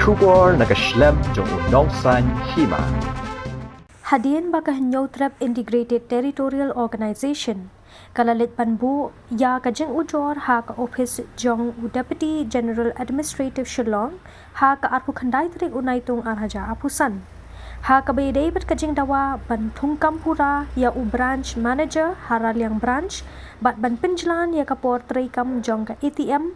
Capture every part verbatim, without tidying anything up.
Khubor na ka shlem jong u nongsan hima. Hadien ba ka Hynñiewtrep Integrated Territorial Organization ka la leit ban buh ïa ka jingujor ha ka ophis jong u Deputy General Administrative Shillong ha ka arphew khyndai tarik u Naitung ar hajar arphew san. Ha kaba ïadei bad ka jingdawa ban thungkam pura ïa u branch manager ha Raliang branch bad ban pynjlan ïa ka por treikam jong ka A T M,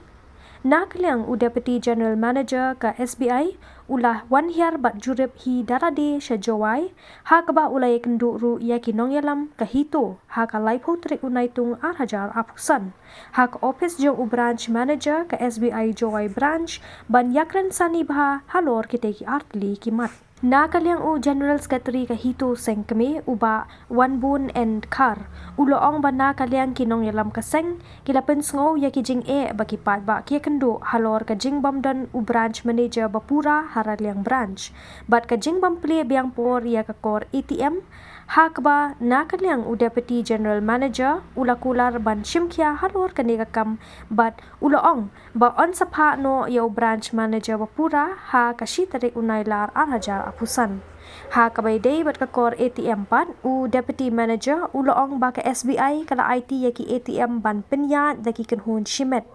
na ka liang u Deputy General Manager ka S B I u la wan hiar bad jurip hi da lade sha Jowai, ha kaba u la ïakynduh ruh ïa ki nongïalam ka HITO ha ka laiphew tarik u Naitung ar hajar arphew san ha ka ophis jong u branch manager ka S B I Jowai branch ban ïakren sani bha halor kitei ki artylli ki mat. Na ka liang u General Secretary ka HITO Seng Kmie u Bah Wanbun N Dkhar u la ong ba na ka liang ki nongïalam ka seng ki la pynsngew ïa ki jingeh ba ki paidbah ki ïakynduh halor ka jingbym don u branch manager ba pura ha Raliang branch bad ka jingbym plie biang por ïa ka kor A T M, ha kaba na ka liang u Deputy General Manager u la kular ban shimkhia halor kane ka kam bad u la ong ba yn sa phah noh ïa u branch manager ba pura ha ka shi tarik u Nailar ar hajar arphew san. Ha kaba ïadei bad ka kor A T M pat, u Deputy Manager u la ong ba ka S B I ka la aiti ïa ki A T M ban pynïaid da ki kynhun shimet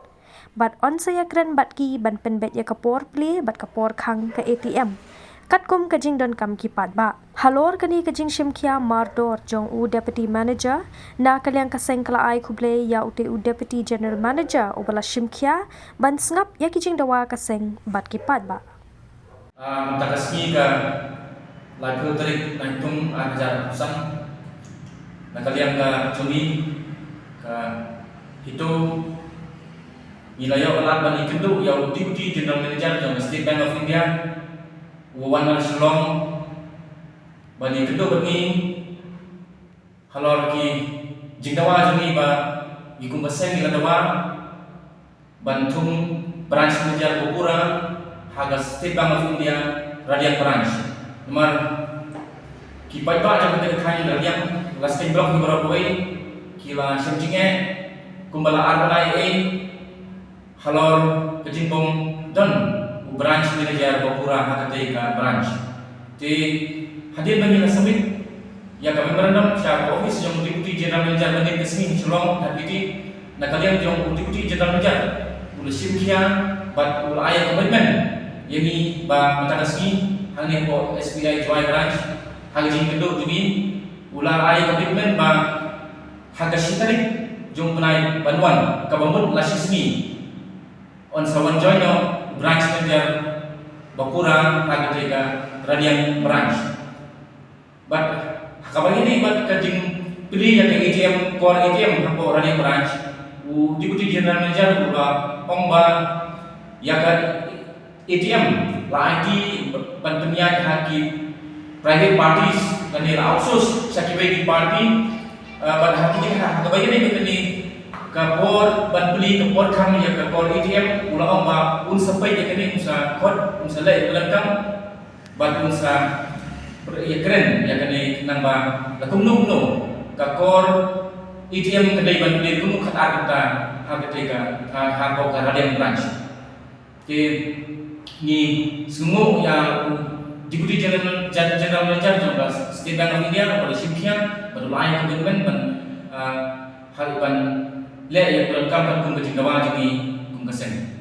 bad yn sa ïakren bad ki ban pynbeit ïa ka por plie bad ka por khang ka A T M katkum ka jingdonkam ki paidbah. Halor kane ka jingshimkhia mardor jong u Deputy Manager, na ka liang ka seng ka la ai khublei ïa utei u Deputy General Manager uba la shimkhia ban sngap ïa ki jingdawa ka seng bad ki paidbah. Ah, mynta ka sngi ka laiphew tarik Naitung ar hajar arphew san, na ka liang ka jong ngi ka HITO ngi la ïoh lad ban ïakynduh ïa u Deputy General Manager jong ka State Bank of India, u wan na Shillong ban ïakynduh bad ngi halor ki jingdawa jong ngi ba ngi kum ka seng ngi la dawa ban thung branch manager ba pura ha ka State Bank of India Radiang branch. Namar ki paidbah jong ka thaiñ Radiang, la seng block hi baroh kawei, ki la shem jingeh kumba la ar bnai ei halor ka jingbym don u branch manager ba pura ha katei ka branch. Te hadien ba ngi la submit ïa ka memorandum sha ka office jong Deputy General Manager mynta ka sngi ha Shillong, ha Delhi, na ka liang jong u Deputy General Manager u la shimkhia bad u la ai commitment ïa ngi ba mynta ka sngi hangne hapoh S B I Jowai branch ha ka jingkynduh jong ngi u la ai commitment ba ha ka shi tarik jong u bnai ban wan kaba mut la shi sngi, yn sa wan join noh u branch manager ba pura ha katei ka Radiang branch. Bad ha kaba ïadei bad ka jingplie ïa ka A T M, kor A T M hapoh Radiang branch, u Deputy General Manager u la ong ba ïa ka A T M la aiti ban pynïaid ha ki private parties lane la outsource sha kiwei ki party. Ah, bad ha ki jingkha ha kaba ïadei bad kane ka por ban plie ka por khang ïa ka kor A T M u la ong ba un sa peit ïa kane, un sa khot, un sa leh ïa ka donkam bad un sa ïakren ïa kane khnang ba la kumno kumno ka kor A T M ka dei ban plie kumno khatar kynta ha katei ka, ha, hapoh ka Radiang branch. Te ngi sngewnguh ïa u Deputy General, Gen-, General Manager jong ka State Bank of India uba la shimkhia bad u la ai commitment ban, ah, ha ban leh ïa ka donkam katkum ka jingdawa jong ngi kum ka seng.